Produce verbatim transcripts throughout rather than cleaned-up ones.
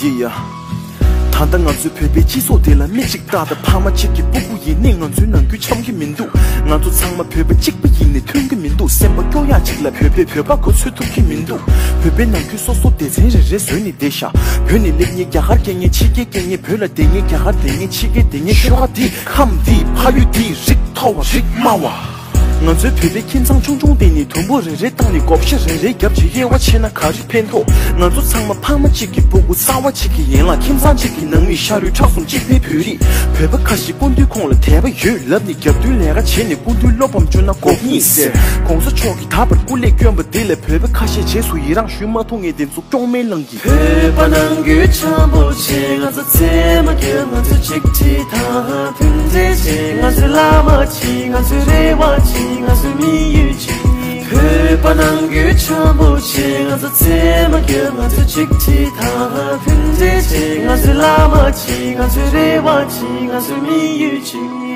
ཡ། ད་ལྟ་ང་ཚོའི་བོད་པའི་སྤྱི་ཚོགས་འདི་ལ་མི་གཅིག་ལྟ་དང་ཕ་མ་གཅིག་གི་སྤུ་གུ་ཡིན་ནའི་ང་ཚོའི་ནང་ཁུལ་འཆམ་གྱི་མི་འདུག་ང་ཚོ་ཚང་མ་བོད་པ་གཅིག་པ་ཡིན་ནའི་མཐུན་གྱི་མི་འདུག་སེམས་པ་སྐྱོ་ཡག་ཅིག་ལ་བོད་པས་བོད་པ་གོ་ཚོད་ཐུབ་ཀྱི་མི་འདུག་བོད་པའི་ནང་ཁུལ་སོ་སོ་སྡེ་ཚན་རེ་རེ་བཟོས་ནས་བསྡད་ཤག་བོད་ནས་སླེབས་མཁན་རྒྱ་གར་སྐྱེ་མཁན་ཕྱི་རྒྱལ་སྐྱེ་མཁན་བོད་ལ་བསྡད་མཁན་རྒྱ་གར་བསྡད་མཁན་ཕྱི་རྒྱལ་བསྡད་མཁན་ཤོག་ཁ་འདི་ཁམས་འདི་ཕ་ཡུལ་འདི་རིགས་མཐོ་བ་རིགས་དམའ་བ། ང་ཚོའི་བོད་པའི་ཁྱིམ་ཚང་ཆུང་ཆུང་དེ་ནི་དུམ་བུ་རེ་རེ་བཏང་ནས་བགོ་བཤའ་རེ་རེ་བརྒྱབ་བྱས་དབྱེ་བ་ཕྱེ་ན་ག་རེ་ཕན་ཐོགས། ང་ཚོ་ཚང་མ་ཕ་མ་གཅིག་གི་སྤུ་གུ་གསར་བ་གཅིག་གི་ཡན་ལག་ཁྱིམ་ཚང་གཅིག་གི་ནང་མི་ཤ་རུས་ཁྲག་གསུམ་གཅིག་པའི་བོད་རིགས། བོད་པ་ཁ་ཤས་སྐུ་མདུན་ཁོང་ལ་དད་པ་ཡོད་ལབ་ནས་རྒྱབ་མདུན་ལས་ཀ་བྱས་ནས་སྐུ་མདུན་བློ་ཕམ་བཅོས་ན་འགོག་ཉེས་ཟེར། ༸གོང་ས་མཆོག་གིས་ད་བར་སྐུ་ལས་བསྐྱོན་པ་འདི་ལས་བོད་པ་ཁ་ཤས་རྗེས་སུ་ཡི་རང་ཞུ་མ་ཐུབ་མཁན་དེ་ཚོ་སྐྱོང་མེད་ལངས་ཀྱི། བོད་པ་ནང་ཁུལ་འཆམ་པོ་བྱེད། ང་ཚོ་མཚན་མ་སྐྱོད། ང་ཚོ་གཅིག་ཁྲིད་དང་མཐུན་སྒྲིལ་བྱེད། ང་ཚོའི་བླ་མ་གཅིག་ང་ཚོའི་རེ་བ་གཅིག་ང་ཚོའི་དམིགས་ཡུལ་གཅིག་བོད་པ་ནང་ཁུལ་འཆམ་པོ་བྱེད། ང་ཚོ་མཚན་མ་སྐྱོད། ང་ཚོ་གཅིག་ཁྲིད་དང་མཐུན་སྒྲིལ་བྱེད། ང་ཚོའི་བླ་མ་གཅིག་ང་ཚོའི་རེ་བ་གཅིག་ང་ཚོའི་དམིགས་ཡུལ་གཅིག་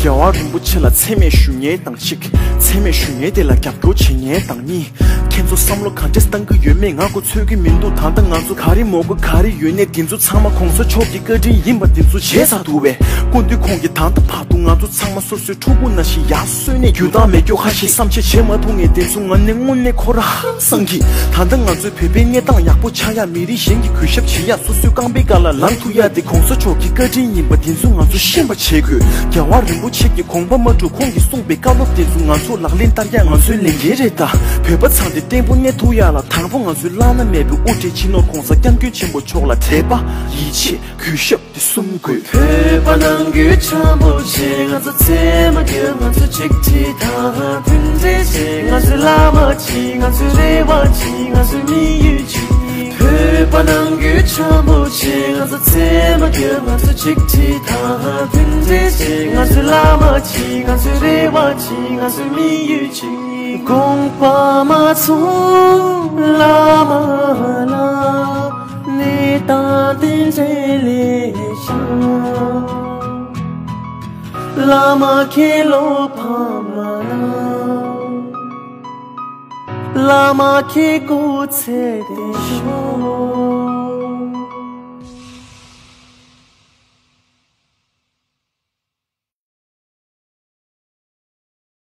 རྒྱལ་བ་རིན་པོ་ཆེ་ལ་མཚན་སྨད་ཞུ་མཁན་དང་གཅིག་མཚན་སྨད་ཞུ་མཁན་དེ་ལ་རྒྱབ་སྐྱོར་བྱེད་མཁན་དང་གཉིས། ཁྱེད་ཚོ་བསམ་བློ་ག་འདྲས་བཏང་གི་ཡོད་མེད་ང་གོ་ཚོད་ཀྱི་མི་འདུག་ད་ལྟ་ང་ཚོ་ག་རེ་མོས་གུས་ག་རེ་ཡོད་ནས་འདི་ཚོ་ཚང་མ་གོང་ས་མཆོག་གི་བཀའ་དྲིན་ཡིན་པ་འདི་ཚོ་བརྗེད་ཚར་འདུག་བས། སྐུ་མདུན་ཁོང་གིས་ད་ལྟ་བར་དུ་ང་ཚོ་ཚང་མ་སོ་སོའི་ཕྲུ་གུ་ནང་བཞིན་ཡར་གསོས་ནས་རྒྱུ་དང་མེད་རྒྱུ་ཁ་ཤས་བསམ་ཤེས་བྱེད་མ་ཐུབ་མཁན་འདི་ཚོ་ང་ནི་དངོས་གནས་ཁོ་རང་ཧང་སང་གི། ད་ལྟ་ང་ཚོའི་བོད་པའི་གནས་སྟངས་ཡག་པོ་ཆགས་ཡ་མི་རིགས་གཞན་གྱིས་གུས་ཞབས་བྱེད་ཡ་སོ་སོའི་རྐང་པའི་བཀའ་ལ་ལངས་ཐུབ་ཡ་དེ་གོང་ས་མཆོག་གི་བཀའ་དྲིན་ཡིན་པ་འདི་ཚོ་ང་ཚོ་ཤེས་པ་བྱེད་དགོས། རྒྱལ་བ་རིན་པོ་ཆེ་གི་དགོངས་པ་མ་གྲུབ་ཁོང་གིས་གསུངས་པའི་བཀའ་སློབ་དེ་ཚོ་ང་ཚོ་ལག་ལེན་བསྟར་ཡག་ང་ཚོའི་ལས་འགན་རེད་ད། བོད་པ་ཚང་དེ་བརྟན་པོ་གནས་ཐུབ་ཡག་ལ་དང་པོ་ང་ཚོའི་བླ་ན་མེད་པའི་དབུ་ཁྲིད་སྤྱི་ནོར་༸གོང་ས་༸སྐྱབས་མགོན་ཆེན་པོ་མཆོག་ལ་དད་པ་ཡིད་ཆེས་གུས་ཞབས་དེ་གསུམ་དགོས། བོད་པ་ནང་ཁུལ་འཆམ་པོ་བྱེད། ང་ཚོ་མཚན་མ་སྐྱོད། ང་ཚོ་གཅིག་ཁྲིད་དང་མཐུན་སྒྲིལ་བྱེད། ང་ཚོའི་བླ་མ་གཅིག་ང་ཚོའི་རེ་བ་གཅིག་ང་ཚོའི་དམིགས་ཡུལ་གཅིག་བོད་པ་ནང་ཁུལ་འཆམ་པོ་བྱེད། ང་ཚོ་མཚན་མ་སྐྱོད། ང་ཚོ་གཅིག་ཁྲིད་དང་མཐུན་སྒྲིལ་བྱེད། ང་ཚོའི་བླ་མ་གཅིག་ང་ཚོའི་རེ་བ་གཅིག་ང་ཚོའི་དམིགས་ཡུལ་གཅིག་དགོངས་པ་མ་ཚོམས་བླ་མ་ལ། གནས་དང་རྟེན་འབྲེལ་ལས་བྱུང་། བླ་མ་ཁྱེད་བློ་ཕམ་མ་གནང་། བླ་མ་ཁྱེད་སྐུ་ཚེ་བརྟན་ཤོག